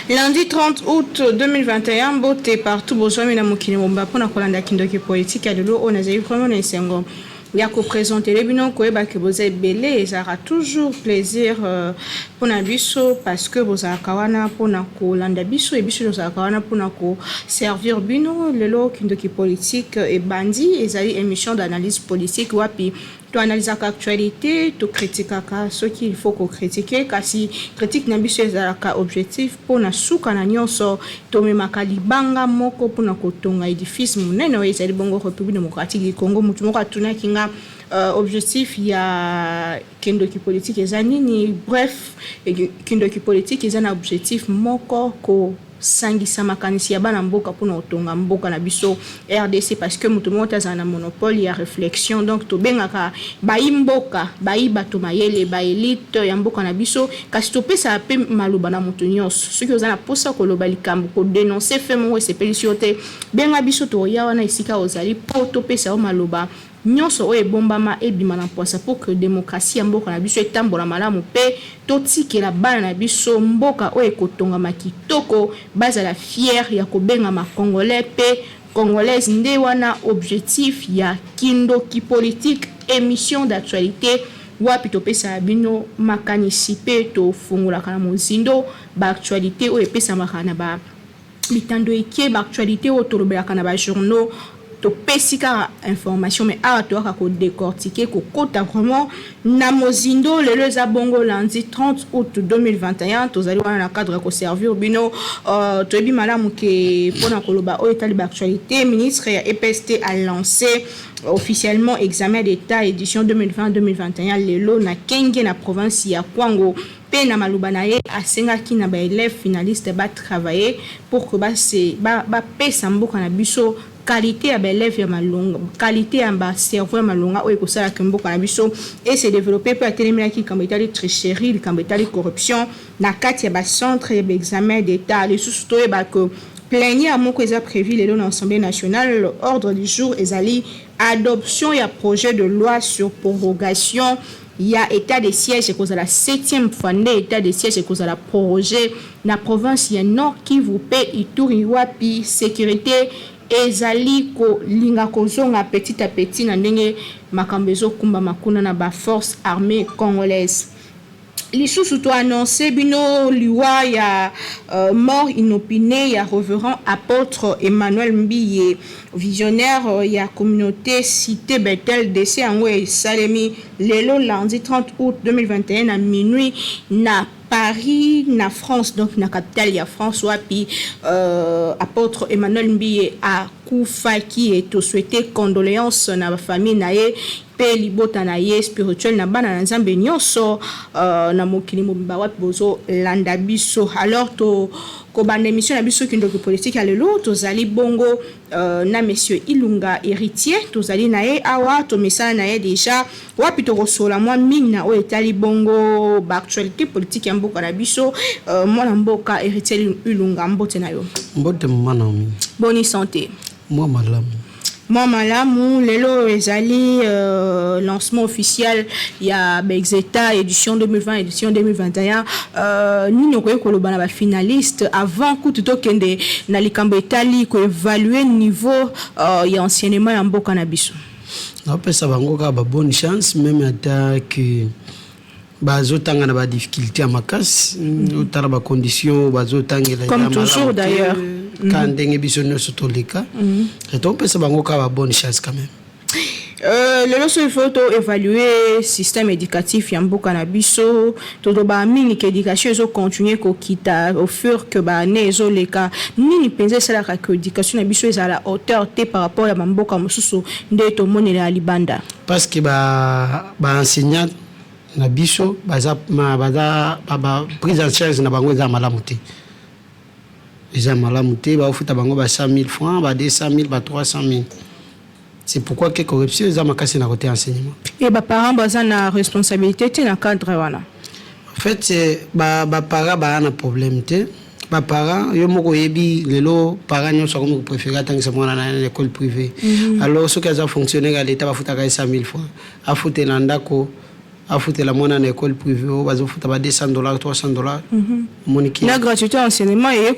Lundi 30 août 2021, mbote partout bozwami na mokili mobimba mpona kolanda Kindoki Politique ya lelo oyo. Nazali vraiment na esengo ya koprésenter bino, koyeba ke boza ebele. Ezalaka toujours plaisir mpona biso parce que bozalaka wana mpona kolanda biso e biso tozalaka wana mpona koservir bino. Lelo Kindoki Politique ebandi, ezali émission d'analyse politique wapi toanalysaka actualité, tokritikaka soki il faut kocritiquer, kasi critique na biso ezalaka objectif. Mpona suka na nyonso, tomemaka libanga moko mpona kotonga édifice monene oyo ezali bongo République démocratique du Congo. Motu moko atunaki nga objectif ya Kindoki Politique eza nini. Bref, Kindoki Politique eza na objectif moko: kosangisa makanisi ya bana mboka mpona kotonga mboka na biso RDC, parce que moto moko te azala na monopole ya réflexion. Donc tobengaka bayi mboka, bayi bato mayele, baélite ya mboka na biso, kasi topesaka mpe maloba na moto nyonso. Soki oza na mposa koloba likambo, kodénoncer fait moko esepelisi yo te, benga biso, toya wana esika ozali mpo topesa yo maloba. Nyonso oyo ebombama ebima na mposa mpo que démocratie ya mboka na biso etambola malamu mpe totikela bana na biso mboka oyo ekotongama kitoko, bazala fier ya kobengama Congolais mpe Congolaise. Nde wana objectif ya Kindoki Politique, émission d'actualité wapi topesaka bino makanisi mpe tofungolaka na mozindo baactualité oyo epesamaka na ba bitando eke, baactualité oyo tolobelaka na bajournaux. Topesi kaka information, mais awa toyaka kodécortiquer, kokota vraiment na mozindo. Lelo eza bongo lundi 30 août 2021. Tozali wana na cadre ya koservir bino. Toyebi malamu ke mpona koloba oyo etali baactualité, ministre ya EPST a lancé officiellement examen d'État édition 2020-2021 lelo na Kenge, na province ya Kwango. Mpe na maloba na ye, asengaki na baélève finaliste batravailler pour que bapesa mboka na biso qualité ya baélève ya malonga, qualité ya bacerveau ya malonga oyo ekosalaka mboka na biso ese développer. Mpe atelemelaki likambo etali tricherie, likambo etali corruption na kati ya bacentre ya baexamen d'État. Lisusu, toyeba ke plénière moko eza prévu lelo na Assemblée nationale. Ordre du jour ezali adoption ya projet de loi sur prorogation ya état de siège. Ekozala septième fois nde état de siège ekozala prorogé na province ya Nord Kivu mpe Ituri, wapi sécurité ezali kolinga kozonga petit à petit na ndenge makambo ezokumbama kuna na baforce armée congolaise. Lisusu, toannonce bino liwa ya mort inopinée ya révérend apôtre Emmanuel Mbiye, visionnaire ya communauté Cité Bethel. Décès yango esalemi lelo lundi 30 août 2021 na minuit na Paris, na France, donc na capitale ya France, wapi apôtre Emmanuel Mbiye akufaki. E tosouhaite condoléance na bafamille na ye mpe libota na ye spirituel, na bana na Nzambe nyonso na mokili mobimba wapi bozolanda biso. Alors, to kobanda émission na biso Kindoki Politique ya lelo, tozali bongo na monsieur Ilunga Héritier. Tozali na ye awa, tomesana na ye déjà, wapi tokosola mwa mingi na oyo etali bongo baactualité politique ya mboka na biso. Mwana mboka Héritier Ilunga, mbote na yo. Mbote, mama Naomi. Boni santé? Mwa malamu. Mwa malamu. Lelo ezali lancement officiel ya baexeta édition 2020, édition 2021. Nini okoki koloba na bafinaliste avant kutu tokende na likambo etali koévaluer niveau ya enseignement ya mboka na biso? Naopesa bango kaka babonne chance, même ata ke bazotanga na badifficulté ya makasi. Otala bacondition bazotangela. Comme toujours d'ailleurs. Ka ndenge biso nyonso toleka, topesa bango kaka babonne chance quand même. Lelo so il faut toévaluer système éducatif ya mboka na biso. Tolobaka mingi ke éducation ezocontinue kokita au fur que baannée ezoleka. Nini mpenza esalaka ke éducation na biso ezala hauteur te par rapport ya bamboka mosusu nde tomonela ya libanda? Parce que baenseignant ba na biso baza prise en charge na bango eza malamu te, eza malamu te. Baofuta bango ba 100 000 francs, ba 200 000, ba 300 000. C'est pourquoi ke corruption eza makasi na côté enseignement. E baparent baza na responsabilité te na cadre wana? En fait, baparent baa na problème te. Baparent, yo moko oyebi, lelo parent nyonso akomi kopréféré atangisa mwana na ye na école privée. Alors soki aza fonctionnaire ya l'État, bafutaka ye 100 000 francs, afutela ndako. Afutela mwana na école privée oyo bazofuta ba 200 $, 300 $. Omoniki? Na gratuité enseignement eye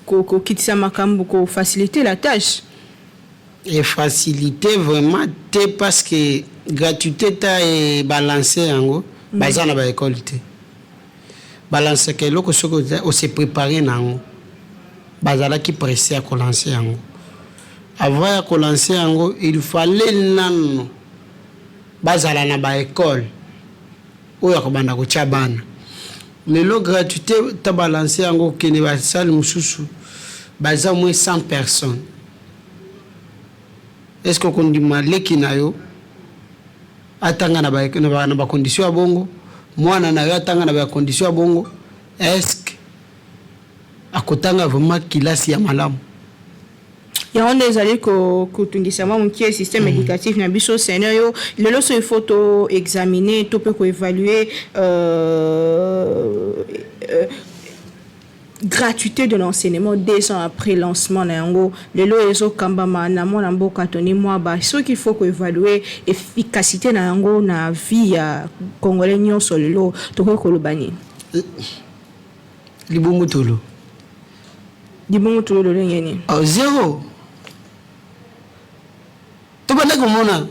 kokitisa makambo, kofaciliter la tâche. Efacilité vraiment te, parce que gratuité ta ebalance yango, baza na baekole te. Balansaka eloko soki ose préparé na yango. Bazalaki pressé ya kolancer yango. Avant ya kolancer yango, il fallait nano bazala na baekole oyo ya kobanda kotia bana. Lelo gratuité ta balance yango, okende basale mosusu, baza moins 100 personnes. Est ce que okondima leki na yo atanga na bacondition ya bongo, mwana na yo atanga na bacondition ya bongo? Est ce que akotanga vraiment kilasi ya malamu? Yango nde ezali kotungisa mwa moke système éducatif na biso. Seigneur yo, lelo so il faut to examiner to mpe koévaluer gratuité de l'enseignement 2 ans après lancement na yango, lelo ezokambama na mwana mboka Tony Mwaba, soki il faut koévaluer efficacité na yango na vie ya Congolais nyonso lelo, tokoki koloba nini? Libungu tolo. Libungu tolo lolenge nini? Oh, zéro. Tobanda komona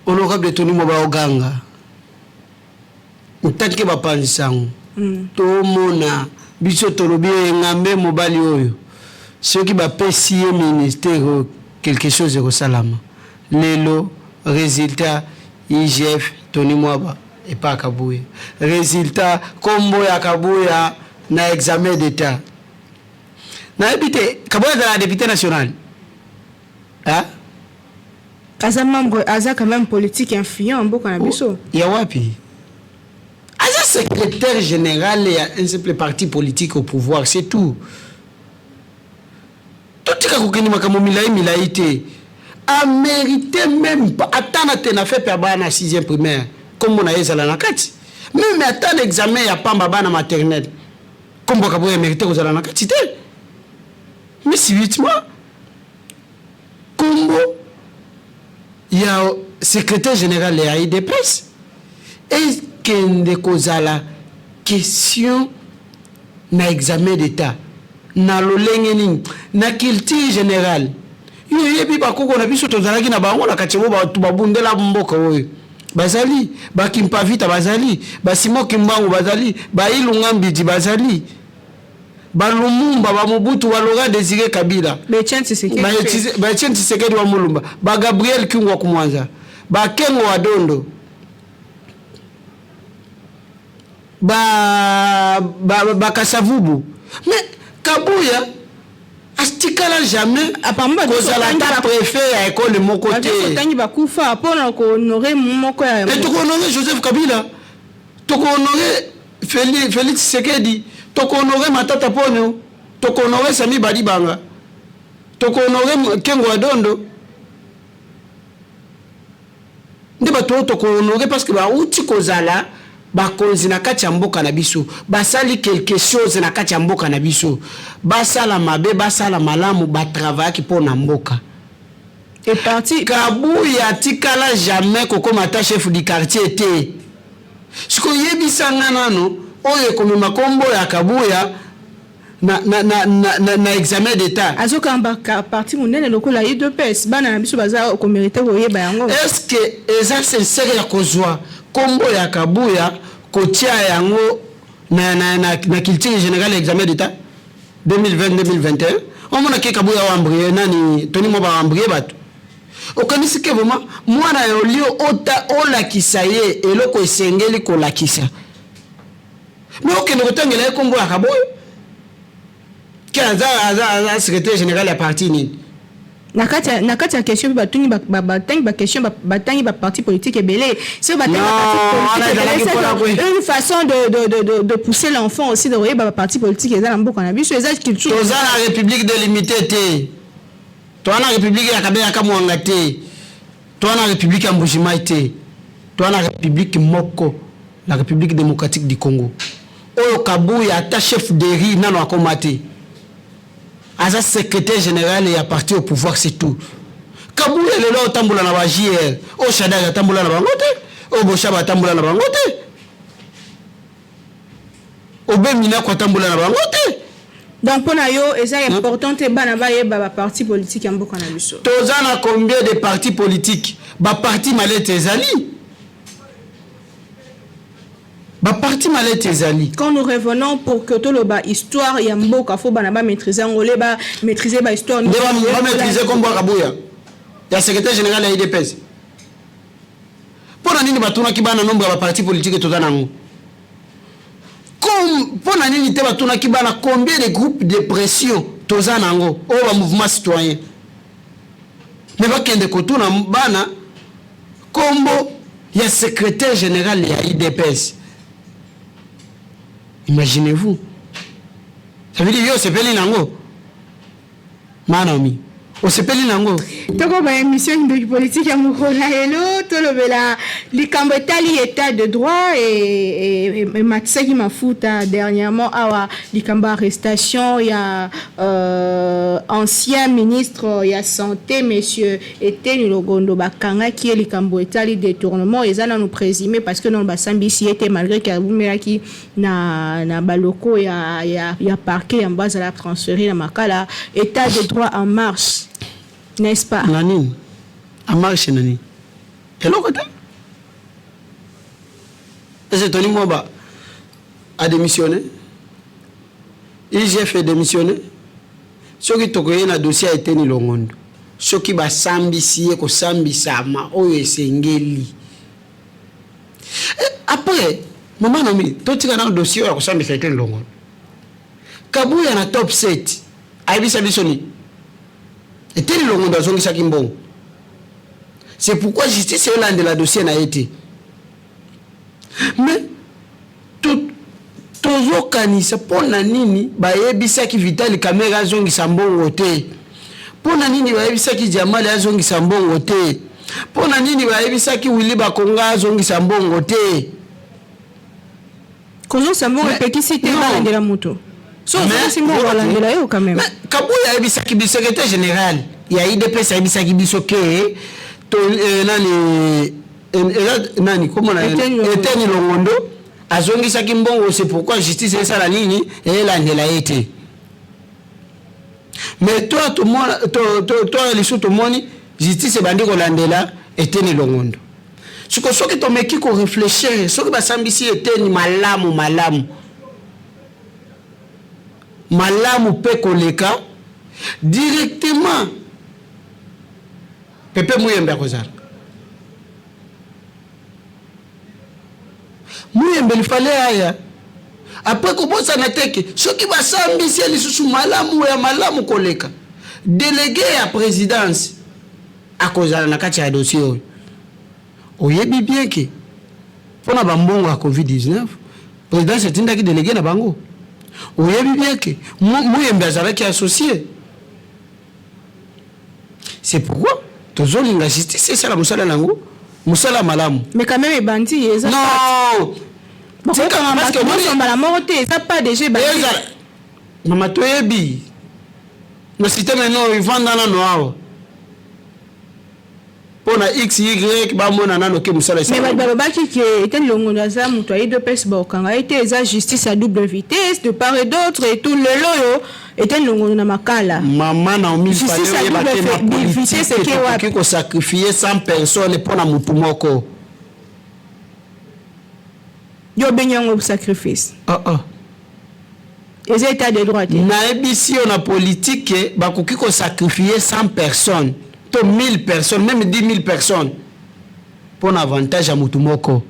honorable Tony Mwaba oganga ntanke bapanzisa yango. Tomona biso tolobi engambe mobali oyo, soki bapesi ye ministère oyo, quelque chose ekosalama. Lelo résultat, IGF Tony Mwaba epa Kabuya. Résultat, kombo ya Kabuya na examen d'état. Nayebi te, Kabuya azala député national, hein? Aza membre, aza quand même politique influent mboka na biso. Ya wapi? Aza secrétaire général ya un simple parti politique au pouvoir, c'est tout. Totika kokende makambo milai milai te. Amérité même pas ata na te na fe mpe ya bana 6e primaire, kombo na ye ezala na kati. Même ata na examen ya pamba, bana maternelle, kombo Kabuya amérité kozala na kati te. Mais subitement, kombo ya secrétaire général ya UDPS ekende kozala question na examen d'état na lolenge nini? Na culture générale, yo oyebi bakoko na biso tozalaki na bango na kati bo bato babundela mboka oyo bazali, bakimpa Vita bazali, basimo Kimbangu bazali, bailunga Mbidi bazali, balumumba, bamobutu, balaurent Désiré Kabila, baetienne Tshisekedi wa Mulumba, bagabriel Kyungu wa Kumwanza, bakengo wa Dondo, bakasavubu. Mais Kabuya atikala jamais kozala ata préfet ya ekole moko te. Otangi bakufa mpona kohonorer moko ya Tokohonorer Joseph Kabila, tokohonorer Félix Tshisekedi, tokohonorer Matata Ponyo, tokohonorer Sami Badibanga, tokohonorer Kengo wa Dondo. Nde bato oyo tokohonorer parce que bauti kozala bakonzi na kati ya mboka na biso, basali quelque chose na kati ya mboka na biso. Basala mabe, basala malamu, batravaillaki mpo na mboka. Parti Kabuya atikala jamais kokóma ata chef du quartier te. Sikoyo yebisanga nano, oyo ekomema nkombo ya Kabuya na examen d'état? Azokamba parti monene lokola UDPS. Bana na biso baza komériter koyeba yango. Est ce que eza sincere ya kozwa nkombo ya Kabuya, kotia yango na culture générale, examen d'état 2020 2021? Omonaki Kabuya wambrie nani? Tony Mwaba wambrie bato. Okanisi ke vraiment mwana ya olio ota olakisa ye eloko esengeli kolakisa, me okende kotangela ye nkombo ya Kabuya ke aza secrétaire général ya parti nini? Na kati ya question mpe batungi, batangi baquestion, batangi baparti politique ebele. Soki batangi baparti politique, une façon de pousser l'enfant aussi de koyeba baparti politique eza na mboka na biso, eza culture. Toza na république délimitée te, toza na république ya Kabeya Kamwanga te, toza na république ya Mbujimai te. Toza na république moko, la République démocratique du Congo. Oyo Kabuya, ata chef de rue nano akoma te. Aza secrétaire général ya parti au pouvoir, c'est tout. Kabuya. Kabuya lelo atambola na ba JR, oyo Shadary atambola na bango te, oyo Boshab atambola na bango te, Aubin Minaku atambola na bango te. Donc mpona yo eza important te bana bayeba baparti politique ya mboka na biso? Toza na combien de partis politiques? Baparti malete ezali, baparti malete ezali. Quand nous revenons pour que toloba histoire ya mboka, faut bana bamaîtrise yango, le bamaîtrise bahistoire. Nde bamaîtrise kombo ya Kabuya, ya secrétaire général ya UDPS. Mpo na nini batunaki bana nombre ya baparti politique toza nango? Mpo na nini te batunaki bana combien de groupes de pression toza nango, oyo bamouvement citoyen? Mais bakende kotuna bana kombo ya secrétaire général ya UDPS. Imaginez-vous, ça veut dire yo osepeli nango, Manaomi, osepeli nango. Tokoba émission Ndoki Politique ya mokolo na lelo. Tolobela likambo etali état de droit. Ematisaki mafuta dernièrement awa, likambo arrestation ya ancien ministre ya santé, monsieur Eteni Longondo. Bakangaki ye likambo etali détournement. Eza nanu présumé parce que nanu basambisi ye te, malgré ke abumelaki na baloko ya parquet yambo azala transféré na Makala. État de droit en marche, n'est-ce pas? Na nini en marche? Na nini? Eloko te. Ese Tony Mwaba a démissionné, IGF a démissionné. Soki tokoye na dossier ya Eteni Longondo, soki basambisi ye kosambisama oyo esengeli, après, mama Naomi, totika na dossier oyo ya kosambisa Eteni Longondo. Kabuya na Top 7 ayebisa biso nini? Eteni Longondo azongisaki mbongo. C'est pourquoi justice eyolandela dossier na ye te. Mais tozokanisa mpo na nini bayebisaki Vital Kamerhe azongisa mbongo te? Mpo na nini bayebisaki Jammal azongisa mbongo te? Mpo na nini bayebisaki Willy Bakonga azongisa mbongo te? Kozongisa mbongo epekisi te balandela moto. So ozongisi mbongo, balandela yo quand même. Kabuya ayebisaki biso, secrétaire général ya UDPS ayebisaki biso ke to, nani, eza nani komona? Eteni Longondo azongisaki mbongo, c'est pourquoi justice esala nini? Elandela ye te. Mais to lisusu tomoni justice ebandi kolandela Eteni Longondo. Siko soki tomeki koréfléchir, soki basambisi Eteni malamu malamu malamu mpe koleka directement, Pepe Muyembe akozala Muyembe lifale aya. Après, kobosana teke soki basambisi ye lisusu malamu ya malamu koleka, délégué ya présidence akozala na kati ya dossier oyo. Oyebi bien ke mpona bambongo ya COVID-19, présidence etindaki délégué na bango. Oyebi bien ke Muyembe azalaki associé. C'est pourquoi tozolinga justice esala mosala nango, mosala malamu. Mais quand même ebandi, eza Non. Mbala moko te, eza pas déjà ebandi. Mama, toyebi na système no evanda nano awa mpo na x y bamona nano ke mosala. Mais bato balobaki ke Eteni Longondo aza moto ya UDPS, baokanga ye te, eza justice à double vitesse de part et d'autre et tout. Lelo oyo Eteni Longondo na Makala. Mama Naomi, tokoki kosacrifier 100 personnes mpo na motu moko. Yo obengi yango sacrifice? Oh, oh. Eza état de droit te. Nayebisi yo, na politike bakoki kosacrifier 100 personnes to 1000 personnes, même 10 000 personnes, mpo na avantage ya motu moko.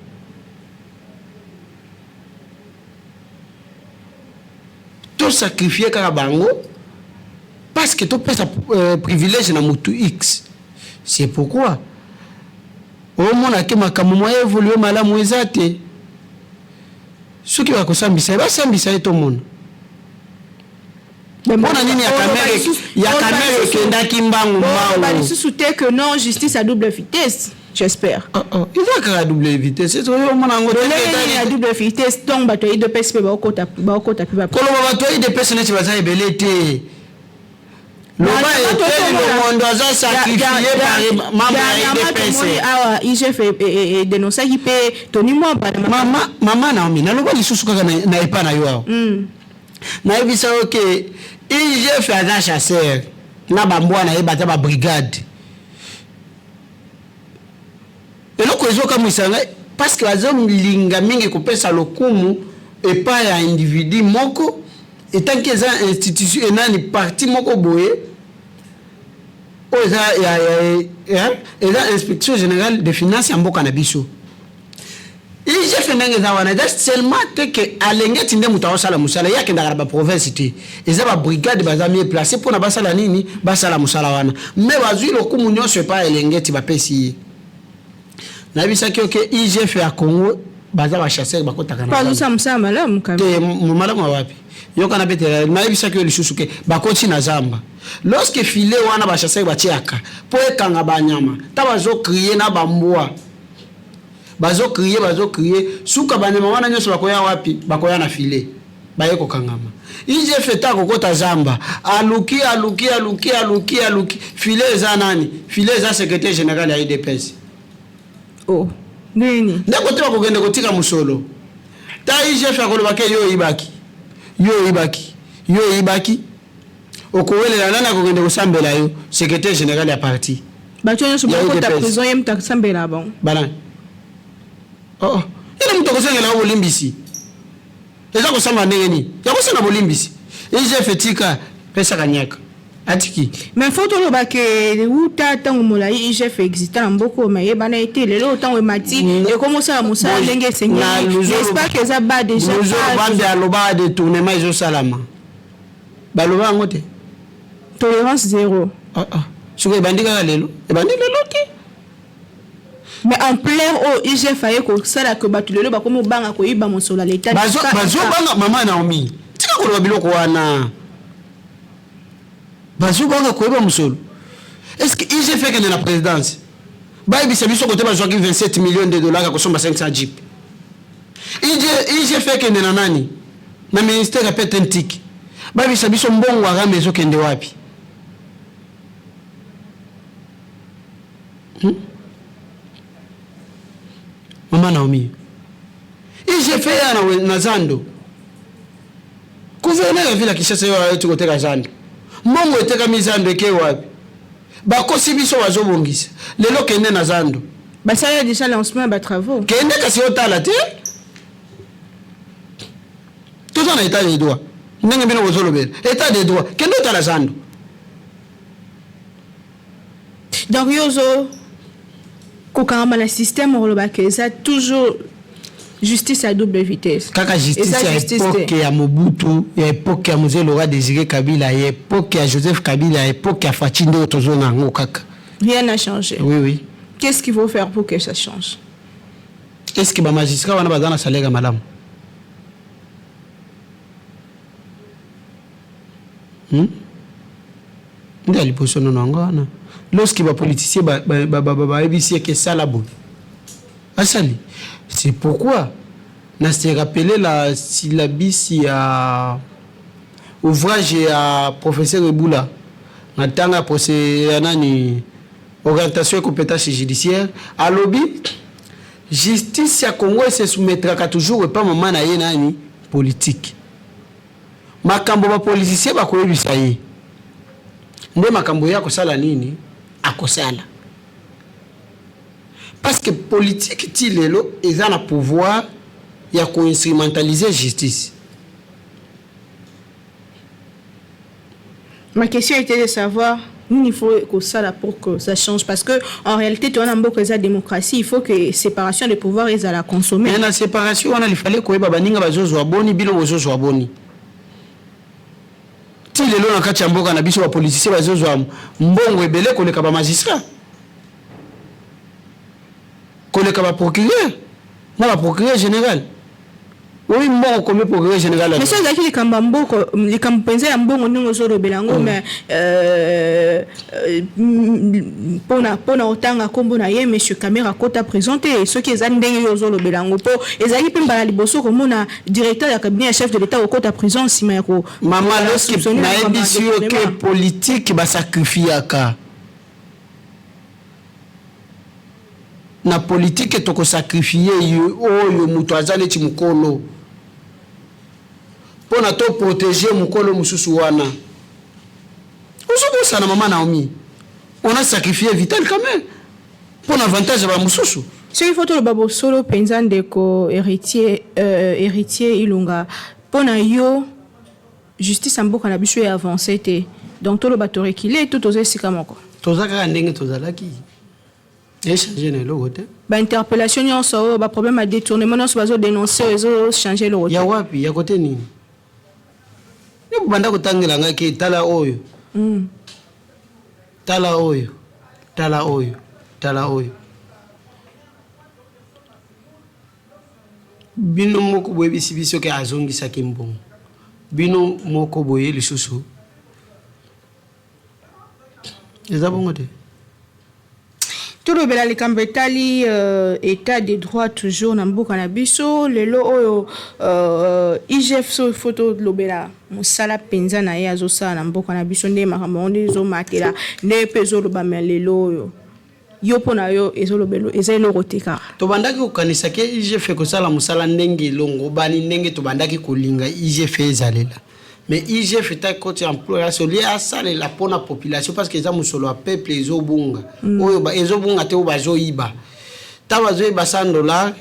Tosacrifie kaka bango parce que topesa privilège na motu x. C'est pourquoi omona ke makambo mwa évolue malamu eza te. Soki bakosambisa ye, basambisa ye, tomona mpona nini ya Kamerhe ekendaki mbangu mbangu. Lisusu te que non, justice à double vitesse, j'espère. Eza kaka double vitesse oyo omona yango. Ya double vitesse, donc bato ya UDPS mpe baokota mpe. Koloba bato ya UDPS neti baza ebele te, loba. Eteni Longondo aza sacrifie par membre ya UDPS. Awa IGF edénonçaki mpe Tony Mwaba. Mama, mama Naomi, naloba lisusu kaka na epa na yo awa. Nayebisa yo ke IGF aza chasseur na bambwa na ye, baza babrigade. Eloko ezokamwisa ngai, parce que bazolinga mingi kopesa lokumu epai ya individu moko, etanki eza institution enani, parti moko boye oyo eza eza Inspection générale de finance ya mboka na biso, IGF. Ndenge eza wana, eza seulement te ke Alengeti nde moto aosala mosala. Ye akendaka na baprovince te, eza babrigade baza mieux placé mpona basala nini, basala mosala wana. Mais bazwi lokumu nyonso epai Alengeti, bapesi ye. Nayebisaki yo ke IGF ya Congo baza bachasseur, bakotaka na bazosala mosala malamu. Te, malamu ya wapi? Yokana mpe te. Nayebisaki yo lisusu ke bakoti na zamba, lorsque filet wana bachasseur batiaka mpo ekanga banyama, ta bazocrier na bambwa, bazocrier, bazocrier, suka banyama wana nyonso bakoya wapi? Bakoya na filet, baye kokangama. IGF eta kokota zamba, aluki, aluki, aluki, aluki, aluki filet. Eza nani? Filet eza secrétaire général ya UDPS. Oh, ndeni? Nde kote bakokende kotika mosolo. Ta IGF akoloba ke yo oyibaki, yo oyibaki, yo oyibaki, okowelela nani? Akokende kosambela yo, secrétaire général ya parti. Bato nyonso bakota prison, ye moto asambela bango. Banani? Oh, ene moto akosengela yo bolimbisi, eza kosamba ndenge nini ya kosenga bolimbisi? IGF etika, pesaka nyaka, atiki. Mais faut toloba ke wuta ntango molai IGF exista na mboka oyo, mayebana ete lelo ntango emati, ekomosala mosala ndenge esengeli, n'est-ce pas ke eza ba déjà? Bambi aloba détournement ezosalama, baloba yango te. Tolérance zéro. Ah, ah. Soki ebandi kaka lelo, ebandi lelo te. Mais ampleur oyo IGF aye kosala ke bato lelo bakomi obanga koyiba mosolo ya leta. Bazobanga, mama Naomi, tika koloba biloko wana. Bazobanga koyeba mosolo. Est ce que IGF ekende na présidence, bayebisa biso kote bazwaki 27 millions de dollars ya kosomba 500 jeep? IGF ekende na nani, na ministère ya PTNTIC, bayebisa biso mbongo ya RAM ezokende wapi? Mama Naomi, IGF ya na zando, gouverneur ya ville ya Kinshasa oyo ayoti koteka zando, mbongo etekami zando eke wapi? Bakosi biso, bazobongisa lelo. Kende na zando. Basala déjà lancement ya batravaux. Kende kasi otala te. Toza na état de droit, ndenge bino bozolobela état de droit. Kende otala zando. Donc yo ozo kokangama na système, olobaka eza toujours justice à double vitesse. Kaka justice ya époque ya Mobutu, ya époque ya Mzee Laurent Désiré Kabila, ya époque ya Joseph Kabila, ya époque ya Fatshi, nde tozonga yango kaka. Rien n'a changé. Oui. Qu'est-ce qu'il faut faire pour que ça change? Est ce que bamagistrat wana baza na salaire ya malamu? Nde ya liboso nono yango wana. Lorsque bapoliticien bayebisi eke esala boye, asali. C'est pourquoi na se rappeler la syllabus ya ouvrage ya professeur Ebula na ntanga ya procès ya nani, orientation et compétence judiciaire. Alobi justice ya Congo ese soumettraka toujours epa mama na ye nani, politique. Makambo bapoliticien bakoyebisa ye nde makambo ye akosala nini, akosala, parce que politique ti lelo eza na pouvoir ya koinstrumentaliser justice. Ma question était de savoir il faut que ça là pour que ça change, parce que en réalité tu as mboka eza démocratie, il faut que séparation des pouvoirs ezala consommer. Mais na séparation wana, il fallait koyeba baninga bazozwa boni, bino bozozwa boni. Ti lelo na kati ya mboka na biso, bapoliticien bazozwa mbongo ebele koleka bamagistrat, koleka baprocureur na baprocureur général. Oyi mbongo combien procureur général? Mais soki ezalaki likambo ya mboko, likambo mpenza ya mbongo ndenge ozolobela yango, mais mpona otanga nkombo na ye, monsieur Kamerhe akota prison te. Soki eza ndenge yo ozolobela yango, mpo ezalaki mpe mbala liboso komona directeur ya cabinet ya chef de l'État okota prison nsima ya ko Mama, lorsque nayebisi yo ke politique basacrifiaka, na politike tokosacrifier oyo moto aza neti mokolo mpo na toprotéger mokolo mosusu wana. Ozobosana, mama Naomi, on a sacrifié Vital quand même mpo na avantage ya bamosusu. Soki fo toloba bosolo mpenza, ndeko Héritier, Héritier Ilunga, mpo na yo, justice ya mboka na biso eavance te? Donc toloba toreculer to toza esika moko? Toza kaka ndenge tozalaki, echanger na eloko te. Bainterpellation nyonso oyo, baproblème ya détournement nyonso bazodénonce oyo, ezochanger eloko te? Ya wapi? Ya kote nini? Yo banda kotangela ngai ke tala oyo, tala oyo, tala oyo, tala oyo. Bino moko boyebisi biso ke azongisaki mbongo. Bino moko boye lisusu, eza bongo te. Tolobela likambo etali état de droit toujours na mboka na biso lelo oyo. IGF, so fo tolobela mosala mpenza na ye azosala na mboka na biso, nde makambo yango nde ezomatela, nde mpe ezolobama lelo oyo. Yo, mpo na yo, ezolobela eza eloko te kaka? Tobandaki kokanisa ke IGF ekosala mosala ndenge elongo bani, ndenge tobandaki kolinga IGF ezalela. Mais IGF eta koti emploi solie asalela mpona population, parce que eza mosolo ya peuple ezobunga. Oyo ezobunga te, oyo bazoyiba, ta bazoyiba 100 $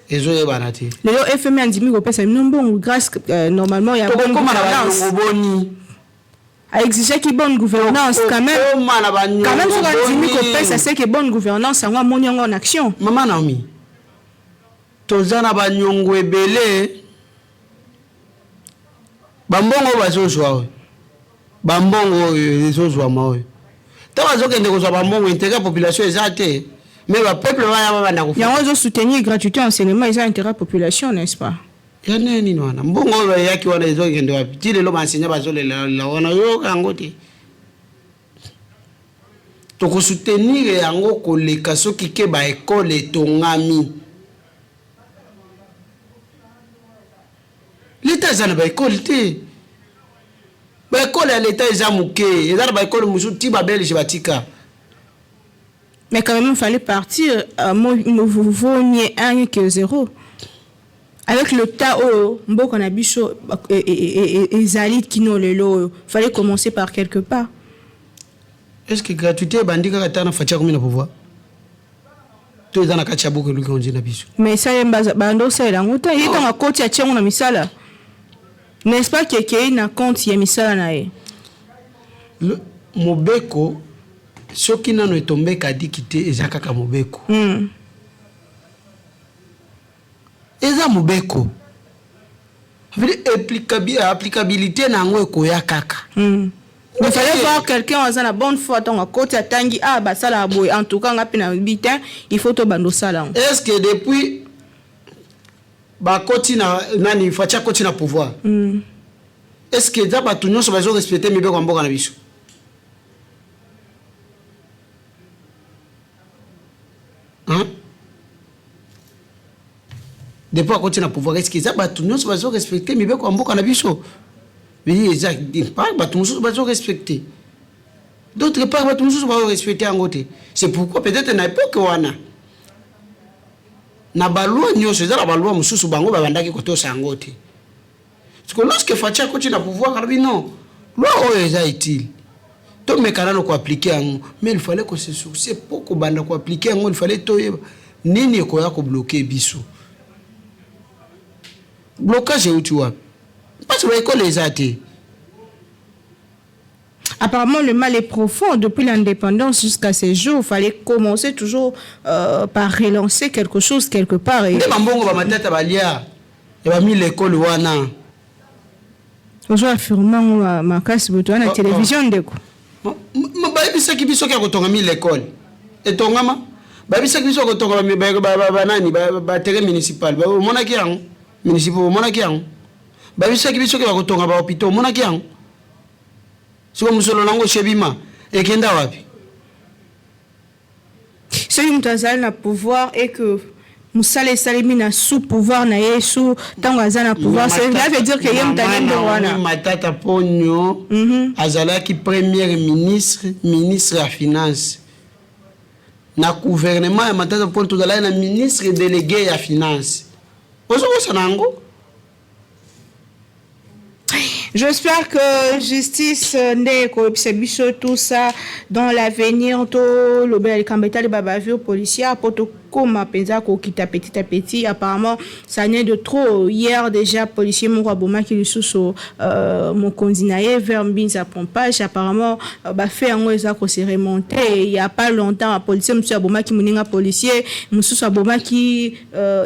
ezoyebana te. Lelo FMI andimi kopesa bino mbongo grâce normalement ya bonne Tokokóma na gouvernance. Baniongo boni? Aexigeaki bonne gouvernance quand même. Tokokóma na Quand même, soki andimi baniongo boni? kopesa, c'est que bonne gouvernance yango amoni yango en action. Mama Naomi, toza na baniongo ebele. Bambongo oyo bazozwa oyo, bambongo oyo ezozwama oyo, ntango bazokende kozwa bambongo, intérêt ya population eza te, mais bapeuple baya babanda kofuta. Yango ezosoutenir gratuité enseignement, eza intérêt ya population, n'est-ce pas? Ya nde nini wana? Mbongo oyo bayaki wana ezokende wapi? Ti lelo baenseignant bazolela wana, oyoka yango te. Tokosoutenir yango koleka soki ke baekole etongami. Leta eza na baekole te, baekole ya leta eza moke, eza na baekole mosusu ti babelge batika. Mais quand même, il fallait partir. Vaut mieux un que zéro. Avec le tas oyo mboka na biso ezali kino lelo oyo, fallait commencer par quelque part. Est ce que gratuité ebandi kaka ta na Fatshi akomi na pouvoir, to eza na kati ya buku eluki onzi na biso? Mais esali bando osalela yango te. Ye ntango akoti, atia yango na misala, n'est-ce pas? Kekei na compte ya misala na ye. Mobeko soki nano etombeka diki te, eza kaka mobeko. Eza mobeko. Applicabilité na yango ekoya kaka. Mais fallait voir quelqu'un aza na bonne foi, ntango akoti, atangi, ah, basalaka boye, en tout cas nga mpe na yebi te, il faut tobanda osala yango. Est ce que depuis bakoti na nani, Fatshi akoti na pouvoir, est ce que eza bato nyonso bazorespecter mibeko ya mboka na biso? Hein? Depuis akoti na pouvoir, est ce que eza bato nyonso bazorespecter mibeko ya mboka na biso? Eza d'une part bato mosusu bazorespecter, d'autre part bato mosusu bazorespecter yango te. C'est pourquoi peut-être na époque wana, na baloi nyonso, eza na baloi mosusu bango babandaki kotosa yango te. Parce que lorsque Fatshi akoti na pouvoir, alobi non, loi oyo eza utile, tomeka nano koappliquer yango. Mais il fallait kose soucier mpo kobanda koappliquer yango, il fallait toyeba nini ekoya kobloquer biso. Blocage euti wapi? Mpasi baekole eza te. Apparemment, le mal est profond. Depuis l'indépendance jusqu'à ces jours, il fallait commencer toujours par relancer quelque chose quelque part. Et Nde bambongo bamatata balia ya bamile ekole wana. Ozo affirmer makasi boto na Oh, oh. télévision, ndeko. Bayebisaki biso ke ya kotonga mile ekole etongama. Bayebisaki biso kotonga banani, baterrain municipal, omonaki yango? municipaux, omonaki yango? Babisaki biso ke bakotonga bahôpitaux, omonaki yango? Siko mosolo nango shebima ekenda wapi? Soki moto azali na pouvoir et que mosala esalemi na sous pouvoir na ye, sous ntango aza na pouvoir, cela veut dire que ye moto alie mbongo wana. Matata Ponyo azalaki premier ministre, ministre ya finance. Na gouvernement ya Matata Ponyo, tozalaki na ministre délégué ya finance. Ozokosana yango? J'espère que justice nde ekoyebisa biso tout ça dans l'avenir. Tolobela likambo etali babavure policière po tokóma mpenza kokita petit à petit. Apparemment, ça n'est de trop. Hier déjà, policier moko abomaki lisusu mokonzi na ye vers Mbinza Pompage. Apparemment, bafaits yango eza kose remonter. Il y a pas longtemps, policier mosusu abomaki moninga policier mosusu, abomaki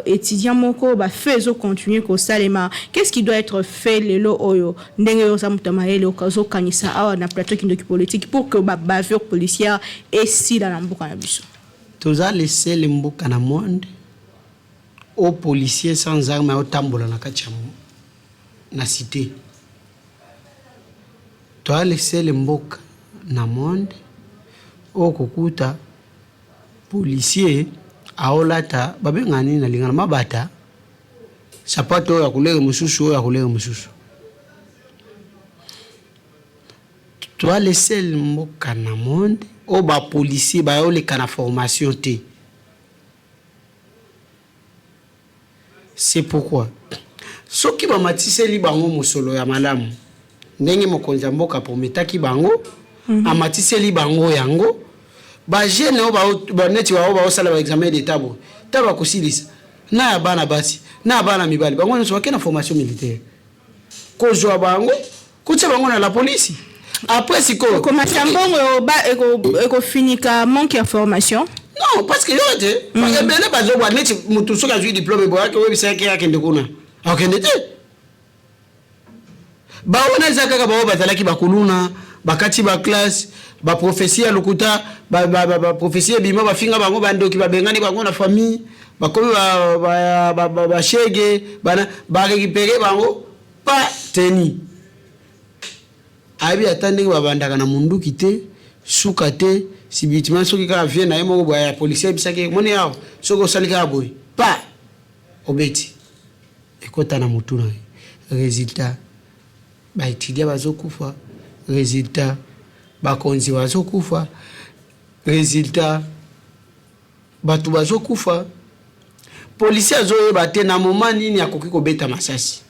étudiant moko. Bafaits ezocontinue kosalema. Qu'est-ce qui doit être fait lelo oyo, ndenge oyo oza moto ya mayele, ozokanisa awa na plateau Kindoki Politique, pour que babavure policière esila na mboka na biso? Toza le seul mboka na monde oyo policier sans arme aotambola na kati ya na cité. Toza le seul mboka na monde oyo kokuta policier aolata, babengaka nini na lingana, mabata, sapato oyo ya couleur mosusu, oyo ya couleur mosusu. Toza le seul mboka na monde oyo bapolicier bayoleka na formation te. C'est pourquoi soki bamatiseli bango mosolo ya malamu, ndenge mokonzi ya mboka aprometaki bango, amatiseli bango yango, bajeunes oyo neti bao baosala baexamen d'état boye, ta bakosilisa na ya bana basi na ya bana mibali, bango nyonso bake na formation militaire, kozwa bango, kotia bango na la polisi. Après sikoyo Komata mbongo ekofinika manque ya formation? Non, parce que yo te, ebele bazobwa neti motu soki azwi diplôme boyaki, oyebisaki akende kuna, akende te. Bawana eza kaka bao bazalaki bakuluna, bakati baclasse, baprophétie ya lokuta, baprophétie ebima, bafinga bango bandoki, babengani bango na famille, bakomi bashege, barécupérer bango pa teni ayebi ata ndenge babandaka na munduki te, suka te. Subitement, soki kaka vie na ye moko boye ya policier ayebisaki, moni awa, soki osali kaka boye, pa obeti, ekota na motu na ye. Résultat, baétudiant bazokufa. Résultat, bakonzi bazokufa. Résultat, bato bazokufa. Policier azoyeba te na moment nini akoki kobeta masasi,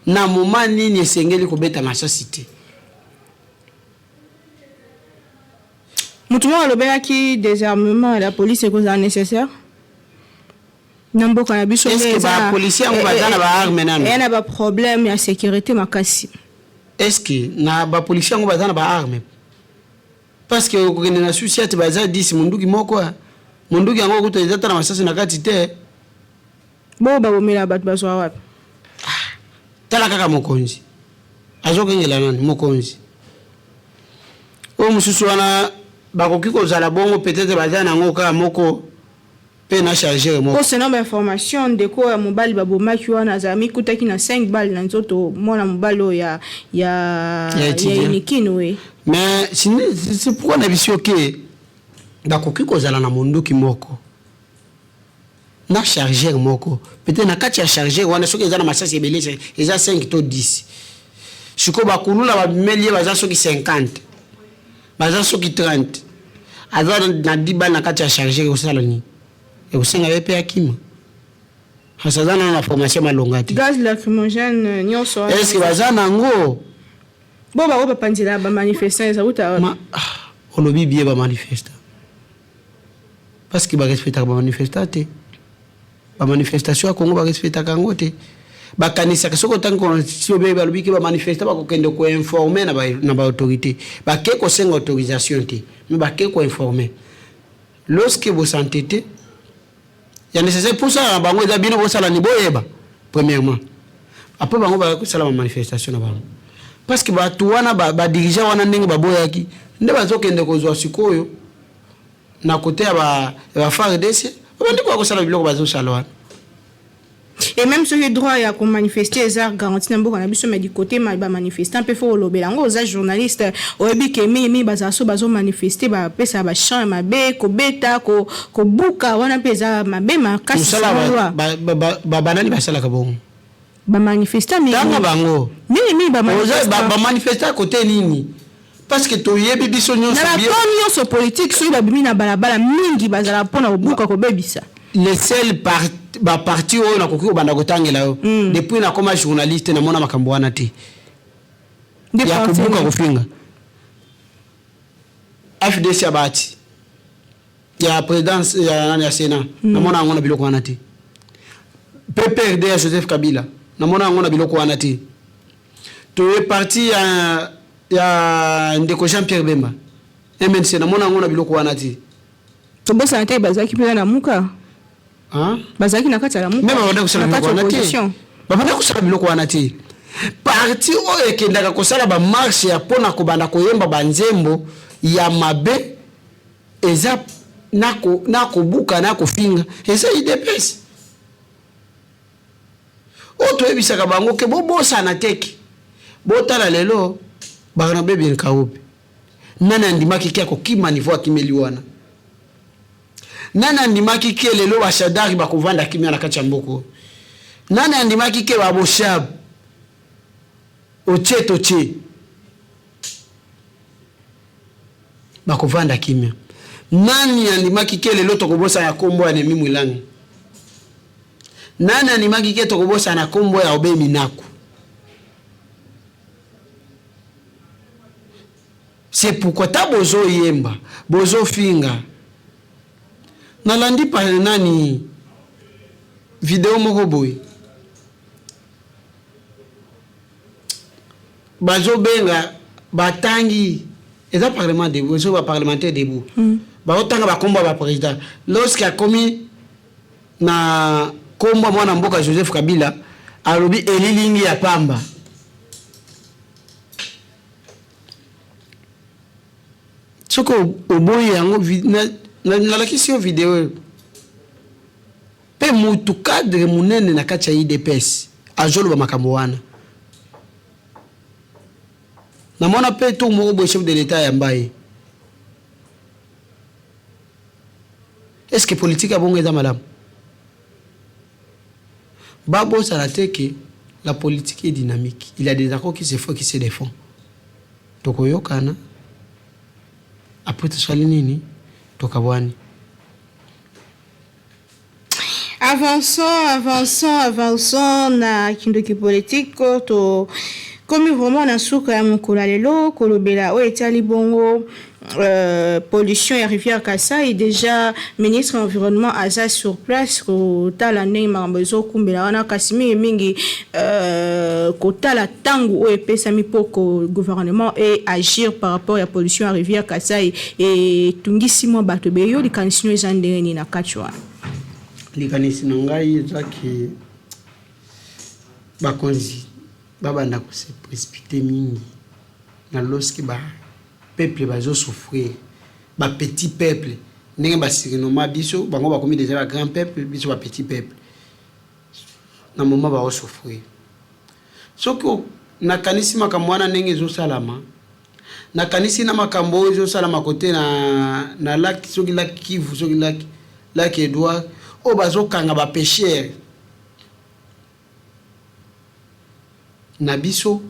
na moment nini esengeli kobeta masasi te. Motu moko alobelaki désarmement ya la police ekozala nécessaire na mboka na biso. Bapolicier yango baza na baarme nano? Eya na baproblème ya sécurité makasi. Est ce que na bapolicier yango baza na baarme? Parce que okokende na susi ate baza 10, munduki moko, munduki yango okuta eza ta na masasi na kati te. Bongo babomela bato bazwa wapi? Tala kaka mokonzi azokengela nani. Mokonzi oyo mosusu wana bakoki kozala bongo, peut-être baza nango kaka moko mpe na chargeur moko. Selon bainformation, ndeko ya mobali babomaki wana azala mikutaki na 5 balles na nzoto, mwana mobali oyo ya Unikin we. Mais c'est pourquoi na biso ke bakoki kozala na monduki moko na chargeur moko. Peut-être na kati ya chargeur wana, soki eza na masasi ebele, eza 5 to 10. Sikoyo bakuluna babimeli ye, baza soki 50, baza soki 30, aza na 10 balles na kati ya chargeur, ekosala nini? Ekosenga ye mpe akima, kasi aza nano na formation malonga te. Gaz lacrymogène nyonso. Est ce que baza nango? Bo bango bapanzela bamanifestant, eza uta? Olobi bien, bamanifestant, parce que barespectaka bamanifestant te. Bamanifestation ya Congo, barespectaka yango te. Bakanisaka soki otangi constitution be, balobi ke bamanifestant bakokende koinformer na baautorité, bake kosenga autorisation te, mais bake koinformer. Lorsque bosante te ya nécessaire mposala na bango eza, bino bosala ni boyeba premièrement, après bango baya kosala bamanifestation na bango. Parce que bato wana, badirigeant wana, ndenge baboyaki nde bazokende kozwa sikoyo na kote ya ba FARDC, babandi koya kosala biloko bazosala wana. Et même soki droit ya komanifeste eza garanti na mboka na biso, mais du côté bamanifestant mpe fo kolobela yango. Oza journaliste, oyebi ke mingimingi bazala so bazomanifeste, bapesaka bachamp ya mabe, kobeta, kobuka, wana mpe eza mabe makasi. Banani basalaka bongo? Bamanifestant. Tanga bango. Mingimingi. Bamanifestant kote nini? Parce que toyebi biso nyonso. Na bacamp nyonso politique, soki babimi na balabala, mingi bazala mpona kobuka, kobebisa. Le seul baparti oyo nakoki kobanda kotangela yo, depuis nakoma journaliste namona makambo wana te ya kobuka, kofinga, FDC ya Bahati, ya présidence ya nani, ya Sénat, namona yango na biloko wana te. PPRD ya Joseph Kabila, namona yango na biloko wana te. Toye parti ya ndeko Jean Pierre Bemba, MNC, namona yango na biloko wana te. Tobosana te, bazalaki mpenza na muka, bazalaki na kati ya Lamuka, babanda kosala biloko wana te. Babanda kosala biloko wana te. Parti oyo ekendaka kosala bamarche ya mpona kobanda koyemba banzembo ya mabe, eza na kobuka, na kofinga, eza UDPS. Oyo toyebisaka bango ke bobosana teke. Botala lelo Barnabe Binkaobe, nani andimaki ke akokima niveau akimeli wana? Nani andimaki ke lelo baShadary bakovanda kimia na kati ya mboka oyo? Nani andimaki ke baBoshab otie totie bakovanda kimia? Nani andimaki ke lelo tokobosana nkombo ya Néhémie Mwilanya? Nani andimaki ke tokobosana nkombo ya Aubin Minaku? C'est pourquoi ta bozoyemba, bozofinga. Nalandi pa nani video moko boye, bazobenga, batangi, eza parlement debout, ezo baparlementaire debout, baotanga bakombo ya baprésident. Lorsque akomi na kombo ya mwana mboka Joseph Kabila, alobi elilingi ya pamba. Soki oboyi yango, nalakisi yo video oyo mpe mutu cadre monene na kati ya UDPS azoloba makambo wana. Namona mpe tour moko boye chef de l'État yamba ye. Est ce que politique ya bongo eza malamu? Babosana te ke la politique est dynamique. Il y a des accords qui se font, qui se défont. Tokoyokana, après tosali nini? Tokabwani. Avançons, avançons, avançons na kindoki politique. To komi vraiment na suka ya mokolo ya lelo, kolobela oyo etali bongo pollution ya rivière Kasai. Déjà ministre environnement aza sur place kotala ndenge makambo ezokumbela wana, kasi mingimingi kotala ntango oyo epesami mpo gouvernement e agir par rapport ya pollution ya rivière Kasai etungisi mwa bato ebele. Yo, likanisi no eza ndenge nini na kati wana? Likanisi na ngai ezaki bakonzi babanda kose précipiter mingi na lorsque bapeuple bazosouffrir, bapetit peuple, ndenge basurnommer biso. Bango bakomi déjà bagrand peuple, biso bapetit peuple. Na moment baosouffrir, soki nakanisi makambo wana ndenge ezosalama, nakanisi na makambo oyo ezosalama kote na lac, soki lac Kivu, soki lac Edouard, oyo bazokanga bapêcheur na biso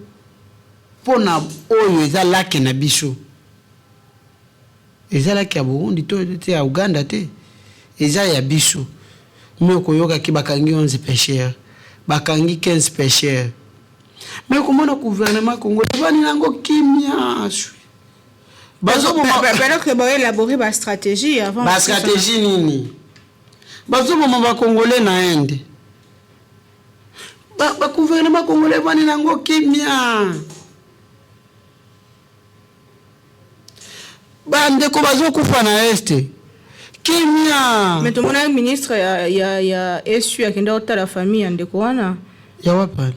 mpo na oyo eza lac na biso. Eza lac ya Burundi to te, ya Uganda te, eza ya biso. Me okoyokaki bakangi 11 pêcheur, bakangi 15 pêcheur. Me okomona gouvernement congolais bani nango kimia. Bazoboma baélaborer bastratégie avant. Bastratégie nini? Bazoboma bacongolais na Inde, bagouvernement congolais bani nango kimia. Bandeko bazokufa na Est, kimia. Mais tomona ministre ya SU akenda kotala famille ya ndeko wana. Ya wapi?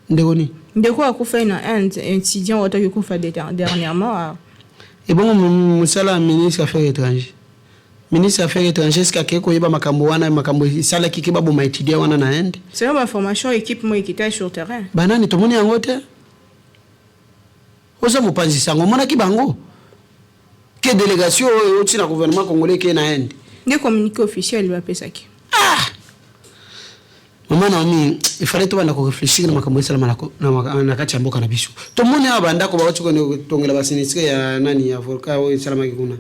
Ndeko nini? Ndeko akufai na Inde, étudiant oyo kufa dernièrement. Ebongo mosala ya ministre affaires étranger? Ministre affaires étrangères, est-ce akei koyeba makambo wana, makambo esalaki ke baboma étudiant wana na Inde? Selon bainformation, équipe moko ekita sur terrain. Banani? Tomoni yango te. Oza mopanzi sango, omonaki bango ke délégation oyo euti na gouvernement congolais ke na Inde? Nde communiqué officiel bapesaki. Ah, mama Naomi, il fallait tobanda koréfléchir na makambo esalama na kati ya mboka na biso. Tomoni awa bandako bauti kotongela basinistrés ya nani, ya volcan oyo esalamaki kuna.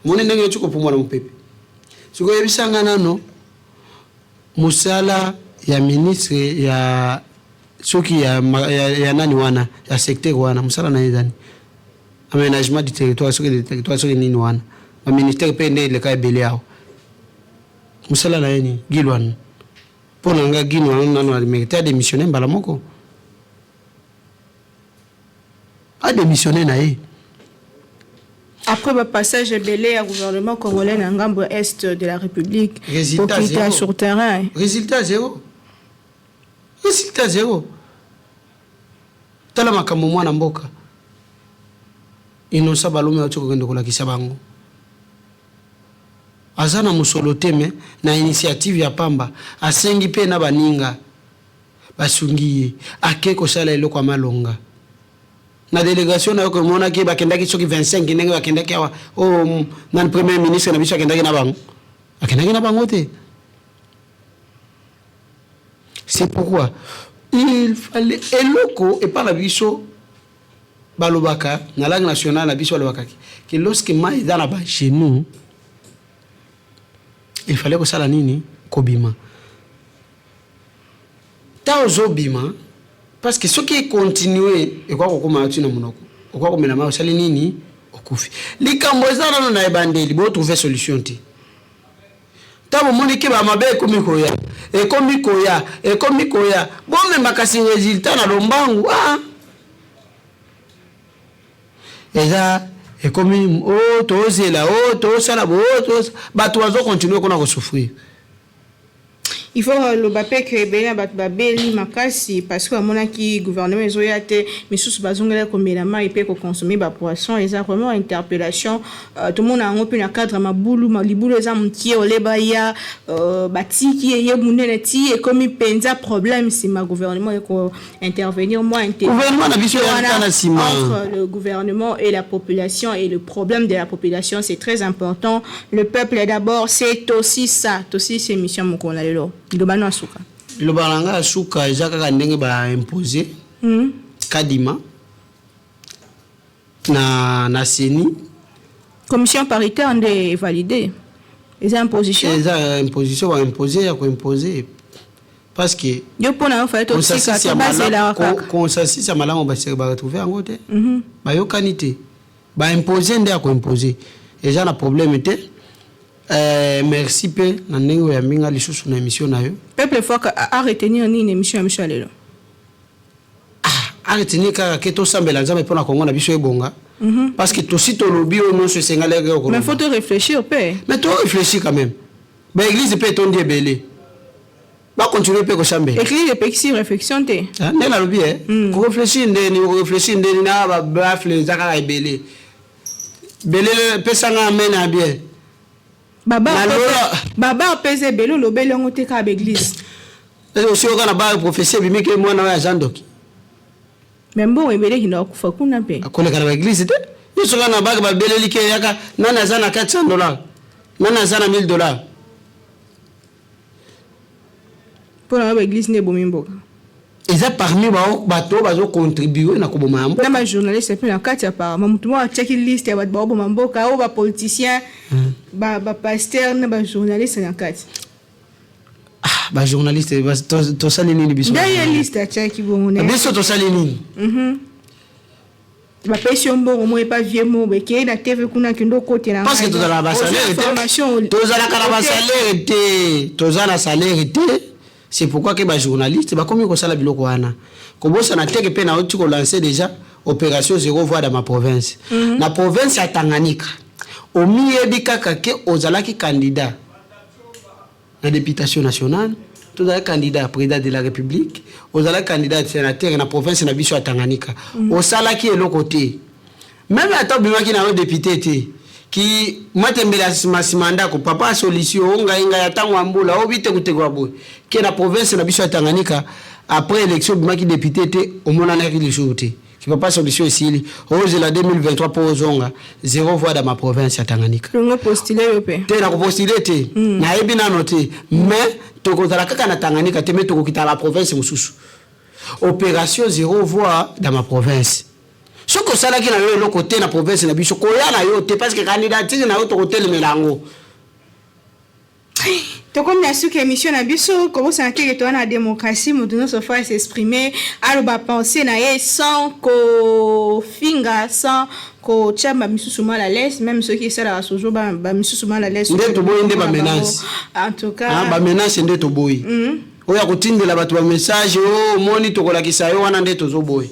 Moni ndenge euti kopumbwa na mopepe. Sikoyo oyebisanga nano, mosala ya ministre ya soki ya nani wana, ya secteur wana, mosala na ye ezani aménagement du territoire, soki du territoire, soki nini wana, baministère mpe nde eleka ebele awa, mosala na ye nini? Gilwan, mpo na nga, Gilwan nano amérite adémissionne mbala moko, adémissionne na ye. Après bapassage ebele ya gouvernement congolais na ngambo ya est de la République, Résultat kokita zéro. sur terrain. Résultat zéro, résultat zéro. Tala makambo mwana mboka Innocent Balume auti kokende kolakisa bango. Aza na mosolo te, me na initiative ya pamba asengi mpe na baninga basungi ye, ake kosala eloko ya malonga na délégation na yo. Komonaki bakendaki soki 25, ndenge bakendaki awa oyo, nani, premier ministre na biso akendaki na bango? Akendaki na bango te. C'est pourquoi il fallait eloko epa na biso balobaka na langue nationale na biso, balobakaki ke lorsque mai eza na bagenou, il fallait kosala nini? Kobima. Ta ozobima, parce que soki econtinue, ekoka kokóma ntina monoko, okoka komela mai, osali nini? Okufi. Likambo eza nano na ebandeli, botrouve solution te. Ntango bomoni ke bamabe ekomi koya, ekomi koya, ekomi koya, bomema kasi résultat na lombangu. Ah, eza ekomi o tozela, o tosala bo, bato bazokontinue kuna kosouffrir. Il faut loba mpe ke ebele na bato babeli makasi parce que bamonaki gouvernement ezoya te. Misusu bazongela komela mai mpe koconsommer bapoisson. Eza vraiment interpellation. Tomona yango mpe na cadre mabulu, libulu eza mokie, oleba ya batiki eye monene ti ekomi mpenza problème. Nsima gouvernement eko intervenir mwa. Gouvernement na biso na nsima. Entre le gouvernement et la population et le problème de la population, c'est très important. Le peuple d'abord, c'est aussi ça. Aussi c'est émission mokolo na lelo. Liloba no asuka. Liloba na ngai ya suka eza kaka ndenge baimpose Kadima na CENI. Commission paritaire nde validé, eza imposition. Eza imposition, baimpose ya koimpose, parce que yo, mpona yo, fallait totika, tobazelaka kaka. Consensus ya malamu baretrouve yango te. Bayokani te, baimpose nde ya koimpose, eza na problème te. Merci mpe na ndenge oyambi nga lisusu na émission na yo. Peuple faut aretenir nini émission ya biso ya lelo? Ah, aretenir kaka ke tosambela Nzambe mpo na Kongo na biso ebonga, parce que tosi tolobi oyo nyonso esengalaki. Mais faut to réfléchir mpe. Mais to réfléchir quand même. Baéglise mpe etondi ebele, bakontinue mpe kosambela. Église epekisi réflexion te. Nde nalobi e koréfléchir ndeni, koréfléchir ndeni na babaffle eza kaka ebele ebele. Pesanga amen ya bien. Baba apesa ebele, olobeli yango te, kaka baéglise. Osi oyoka na ba prophétie ebimi ke mwana oyo aza ndoki? Mais mbongo ebele ekendaka kufa kuna mpe. Koleka na baéglise te. Nyonso kaka na bake babeleli ke yaka, nani aza na 400 dollars, nani aza na 1000 dollars. Mpo na yo, baéglise nde ebomi mboka? Eza parmi bato oyo bazocontribue na koboma ya mboka. Na bajournaliste mpe na kati. Apparemment motu moko atiaki liste ya bato baoboma mboka oyo: bapoliticien, bapasteur na bajournaliste na kati. Ah, bajournaliste tosali nini biso? Nde ye liste atiaki bongo. Biso tosali nini? Bapesi yo mbongo mo epa vie mo ekei na TV kuna, kende okotela. Parce que tozalaka basalaire te, tozalaka na basalaire te, toza na salaire te. C'est pourquoi ke bajournaliste bakomi kosala biloko wana. Kobosana teke mpe nauti kolancer déjà opération zéro voix dans ma province. Na province ya Tanganyika, omiyebi kaka ke ozalaki candidat na députation nationale, tozalaki candidat président de la République, ozalaki candidat sénateur na province na biso ya Tanganyika. Osalaki eloko te. Même ata obimaki na yo député te, Ki matembele ya nsima nsima ndako, papa solution o ngai ngai ya ntango ya mbula o bitekuteko ya boye ke na province na biso ya Tanganyika. Après élection, obimaki député te, omonanaki lisusu te. Ki papa solution esili, ozela 2023 mpo ozonga. Zéro voix dans ma province ya Tanganyika. Longo postule yo mpe? Te, nakopostule te, nayebi nano te, mais tokozala kaka na Tanganyika te, mais tokokita na province mosusu. Opération zéro voix dans ma province. Soki osalaki na yo eloko te na province na biso, koya na yo te, parce que candidature na yo tokotelemela yango. Tokomi na suki émission na biso. Kobosana teke toza na démocratie, moto nyonso faut s'exprimer, aloba pensée na ye sans kofinga, sans kotia bamisusu mal à l'aise, même soki esalaka sojo bamisusu mal à l'aise. Nde toboyi nde bamenace. En tout cas. Bamenace nde toboyi. Oyo ya kotindela bato bamessage oyo omoni tokolakisa yo wana, nde tozoboyi.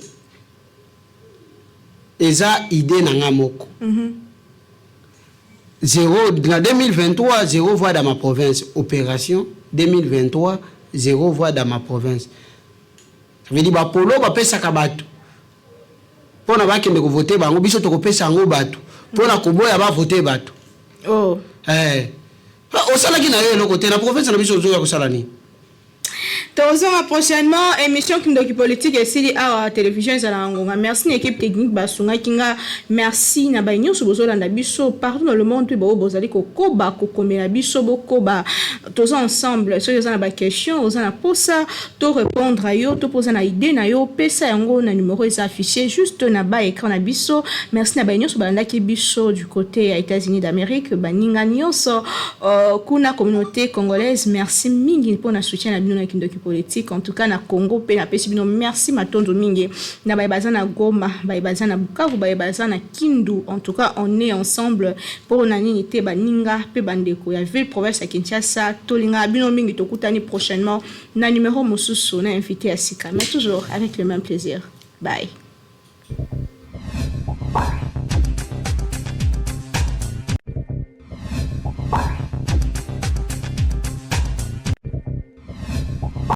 Eza idée na nga moko. Zéro na 2023, zéro voix dans ma province. Opération 2023, zéro voix dans ma province, ça veut dire bapolo bapesaka bato mpona bakende kovote bango, biso tokopesa yango bato mpona koboya bavote bato. Oh. Eh. Osalaki na yo eloko te na province na biso, ozoya kosala nini? Tozonga prochainement. Émission Kindoki Politique esili awa. Télévision ezalaka ngonga. Merci na équipe technique basungaki nga. Merci na bai nyonso bozolanda biso partout dans le monde, mpe bao bozali kokoba kokomela biso, bokoba, toza ensemble. Soki oza na baquestion, oza na posa to répondre yo, to mpo oza na idée na yo, pesa yango na numéro eza affiché juste na ba écran na biso. Merci na bai nyonso balandaki biso du côté ya États-Unis d'Amérique, baninga nyonso kuna, communauté congolaise, merci mingi mpona soutien na bino na Kindoki Politique. En tout cas na Congo mpe napesi bino merci, matondo mingi na baye baza na Goma, baye baza na Bukavu, baye baza na Kindu. En tout cas, on est ensemble. Mpo na nini te, baninga mpe bandeko ya ville province ya Kinshasa, tolingaka bino mingi. Tokutani prochainement na numéro mosusu, na invité ya sika, mais toujours avec le même plaisir. Bye.